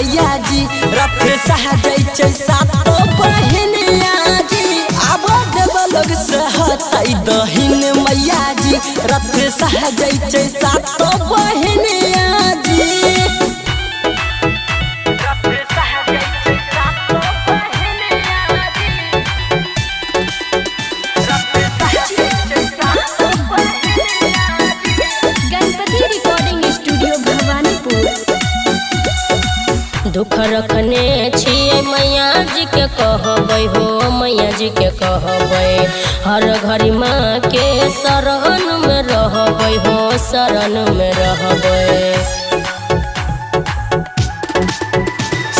मैया जी, रथ सजै छै सातो बहिनिया जी। आब देव लोग से हतै दहिन मैया जी, रथ सजै छै सातो बहिनिया जी। Ganpati recording studio Bhawanipur. दुख रखने छियै मैया जी के कहबै हो, मैया जी के कहबै। हर घड़ी माँ के शरण में रहबै हो, शरण में रहबै।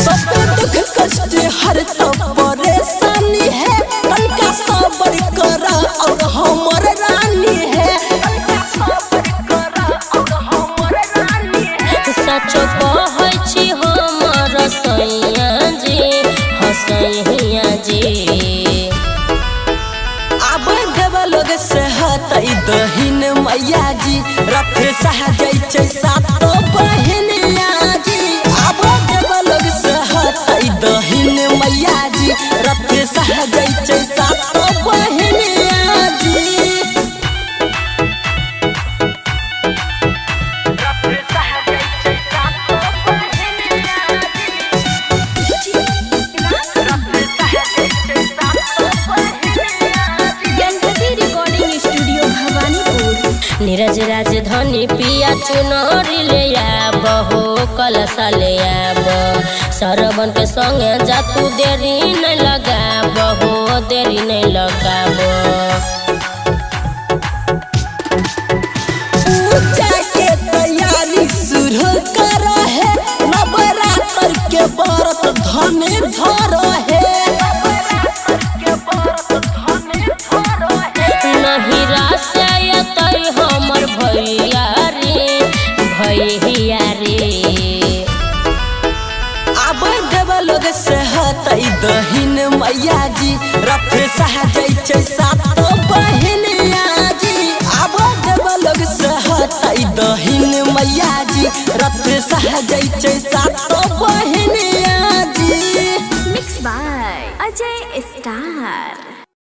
सब दुख कष्ट हर तो परेशानी है, तनका सबर कर और हमर रानी है। सचो कहै छी हमर सैया जी, हसैया जी। आब देव लोग से हतै दहिन मैया जी, रथ सजै छै सातो बहिनिया जी। आब देव लोग से हतै दहिन मैया जी, रथ सजै छै सातो बहिनिया जी। Ganpati recording studio Bhawanipur. नीरज राजधानी पिया चुनरी ले आब हो, कलशा ले आब। सरवन के संगे जा तू देरी नहीं लगाब हो, देरी नहीं लगाब। पूजा के तैयारी शुरू कर है, नवरात्र के व्रत धन धर है। नहीं रासे अतै हमर भैया रे, भैया रे। आब देव लोग से हतै दहिन मैया जी, रथ सजै छै सातो बहिनिया जी। आब देव लोग से हतै दहिन मैया जी, रथ सजै छै सातो बहिनिया जी। Mix by Ajay star.